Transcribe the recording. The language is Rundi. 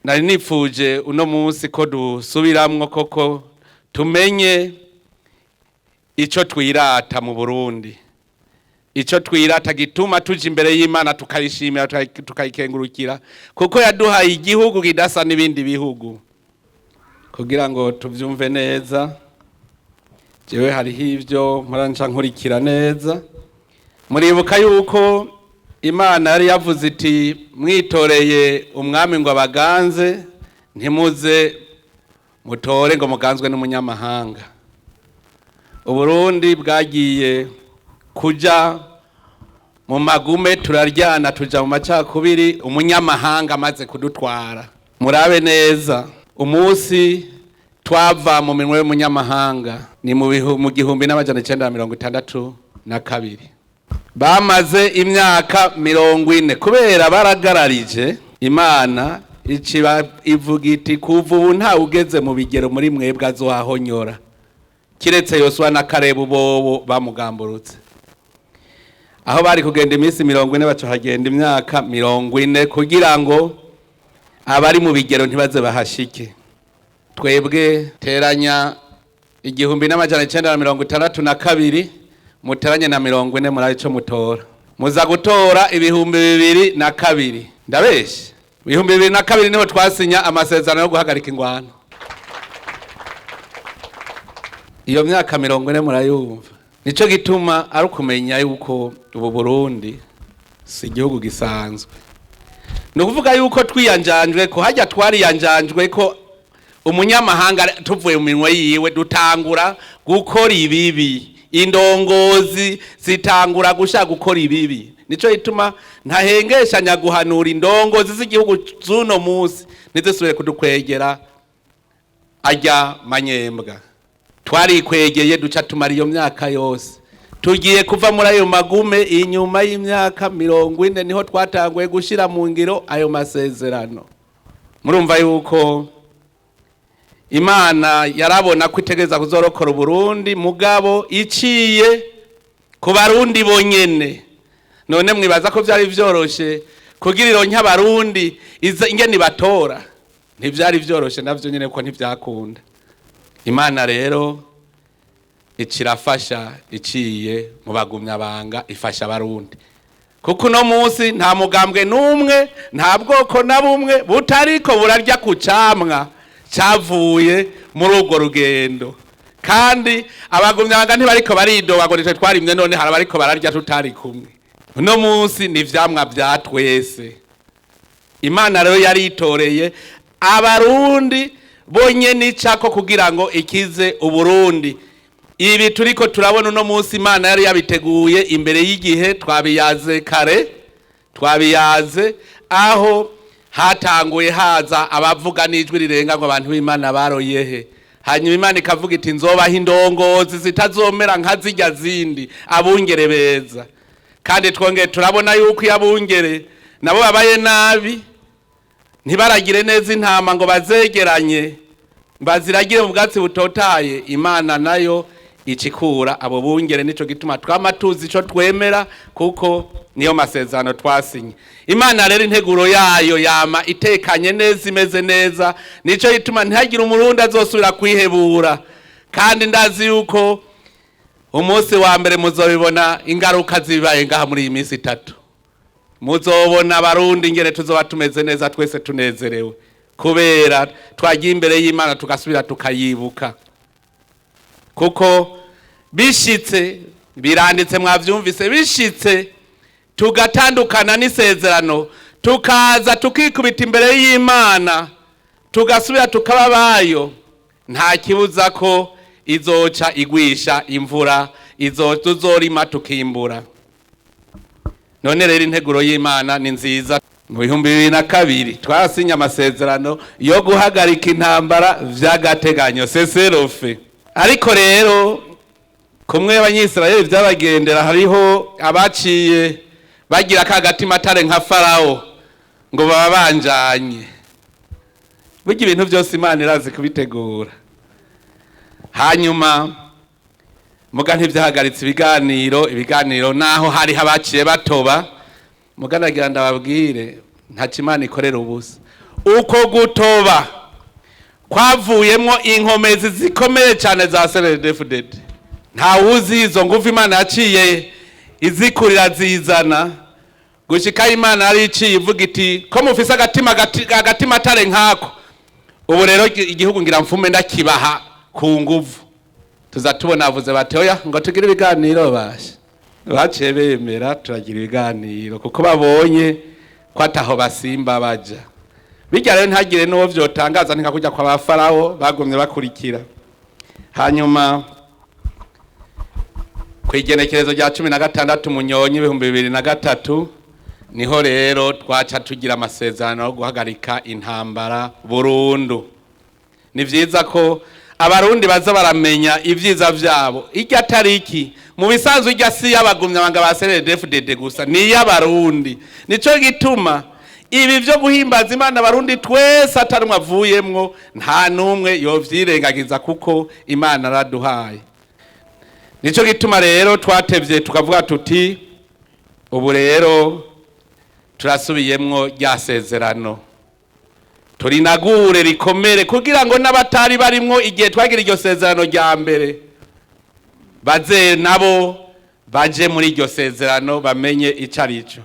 Nari nifuje uno munsi ko dusubiramwo koko tumenye ico twirata mu Burundi, ico twirata gituma tuja imbere y'Imana tukayishimira, tukayikengurukira kuko yaduhaye igihugu kidasa n'ibindi bihugu. Kugira ngo tuvyumve neza, jewe hariho ivyo mpora nca nkurikira neza. Muribuka yuko Imana yari yavuze iti mwitoreye umwami ngo abaganze, ntimuze mutore ngo muganzwe n'umunyamahanga. Uburundi bwagiye kuja mu magume, turaryana tuja mu macakubiri, umunyamahanga amaze kudutwara. Murabe neza, umunsi twava mu minwe y'umunyamahanga ni mu 1962. Bamaze imyaka 40 kubera baragararije Imana, iciba ivuga iti kuva ubu ntawe ugeze mu bigero muri mwebwe azohahonyora, kiretse Yosuwa na Kalebu bobo bamugamburutse. Aho bari kugenda iminsi 40 baca hagenda imyaka 40 kugira ngo abari mu bigero ntibaze bahashike. Twebwe teranya 1962 muteranye na 40 muri ico mutora, muza gutora 2002. Ndabeshe, 2002 niho twasinya amasezerano yo guhagarika ingwano. Iyo myaka 40 murayumva. Nico gituma ari ukumenya yuko ubu Burundi si igihugu gisanzwe. Ni ukuvuga yuko twiyanjanjwe ko hajya twariyanjanjwe ko umunyamahanga tuvuye mu minwe yiwe dutangura gukora ibibi, indongozi zitangura gushaka gukora ibibi. Nico gituma ntahengeshanya guhanura indongozi z'igihugu z'uno munsi ntizisubire kudukwegera ajya manyembwa. Twarikwegeye duca tumara iyo myaka yose. Tugiye kuva muri ayo magume inyuma y'imyaka 40 niho twatanguye gushira mu ngiro ayo masezerano. Murumva yuko Imana yarabona ko itegereza kuzorokora Uburundi, mugabo iciye ku Barundi bonyene. None mwibaza ko vyari vyoroshe kugira ironke Abarundi ingene batora? Ntivyari vyoroshe navyo nyene ko ntivyakunda. Imana rero icirafasha iciye mu bagumyabanga, ifasha Abarundi. Kuko uno munsi nta mugambwe n'umwe, nta bwoko na bumwe butariko burarya ku camwa cavuye muri urwo rugendo. Kandi abagumyabanga ntibariko baridoba ngo nitwe twarimye, none hari abariko bararya tutari kumwe. Uno munsi ni ivyamwa vya twese. Imana rero yaritoreye Abarundi bonyene icako kugira ngo ikize Uburundi. Ibi turiko turabona uno munsi Imana yari yabiteguye imbere y'igihe, twabiyaze kare, twabiyaze aho hatanguye haza abavuga n'ijwi rirenga ngo abantu b'Imana baroyehe. Hanyuma Imana ikavuga iti nzobaha indongozi zitazomera nka zirya zindi, abungere beza. Kandi twongeye turabona yuko iyo abungere nabo babaye nabi, ntibaragire neza intama ngo bazegeranye baziragire mu bwatsi butotaye, Imana nayo icikura abo bungere. Nico gituma twama tuzi ico twemera, kuko niyo masezerano twasinye. Imana rero integuro yayo yama itekanye neza, imeze neza. Nico gituma ntihagire Umurundi azosubira kwihebura. Kandi ndazi yuko umunsi wa mbere muzobibona ingaruka zibaye ngaha muri iyi minsi itatu. Muzobona Abarundi ingene tuzoba tumeze neza, twese tunezerewe kubera twagiye imbere y'Imana tugasubira tukayibuka. Kuko bishitse, biranditse mwavyumvise, bishitse tugatandukana n'isezerano, tukaza tukikubita imbere y'Imana, tugasubira tukaba bayo, nta kibuza ko izoca igwisha imvura, tuzorima tukimbura. None rero integuro y'Imana ni nziza. Mu 2002 twarasinye amasezerano yo guhagarika intambara vy'agateganyo, cessez-le-feu. Ariko rero kumwe abanyisirayeli vyabagendera, hariho abaciye bagira ka gatima atare nka Farawo ngo baba banjanye. Burya ibintu byose Imana irazi kubitegura. Hanyuma muga ntivyahagaritse ibiganiro, ibiganiro naho hari habaciye batoba. Muga nagira ndababwire, ntaco Imana ikorera ubusa. Uko gutoba kwavuyemwo inkomezi zikomeye cyane za CNDD-FDD. Ntawuzi izo nguvu Imana yaciye izikurira zizana gushika Imana yari iciye ivuga iti ko mufise agatima agatima atare nkako, ubu rero igihugu ngira mfume ndakibaha ku nguvu. Tuza tubona avuze bati oya, ngo tugire ibiganiro. Basha baciye bemera, turagira ibiganiro kuko babonye ko ataho basimba baja. Bijya rero ntagire n'uwo vyotangaza, ntika kujya kwa ba Farawo bagumye bakurikira. Hanyuma ku igenekerezo rya 16 Munyonyi 2003 niho rero twaca tugira amasezerano yo guhagarika intambara burundu. Ni vyiza ko Abarundi baza baramenya ibyiza vyabo. Irya tariki mu bisanzwe irya si y'abagumyabanga ba CNDD-FDD gusa, ni iy'Abarundi. Nico gituma ibi vyo guhimbaza Imana Abarundi twese atarumwe avuyemwo, nta n'umwe yovyirengagiza, kuko Imana araduhaye. Nico gituma rero twatevye tukavuga tuti ubu rero turasubiyemwo rya sezerano, turinagure rikomere, kugira ngo n'abatari barimwo igihe twagira iryo sezerano rya mbere baze nabo baje muri iryo sezerano, bamenye ico ari cyo.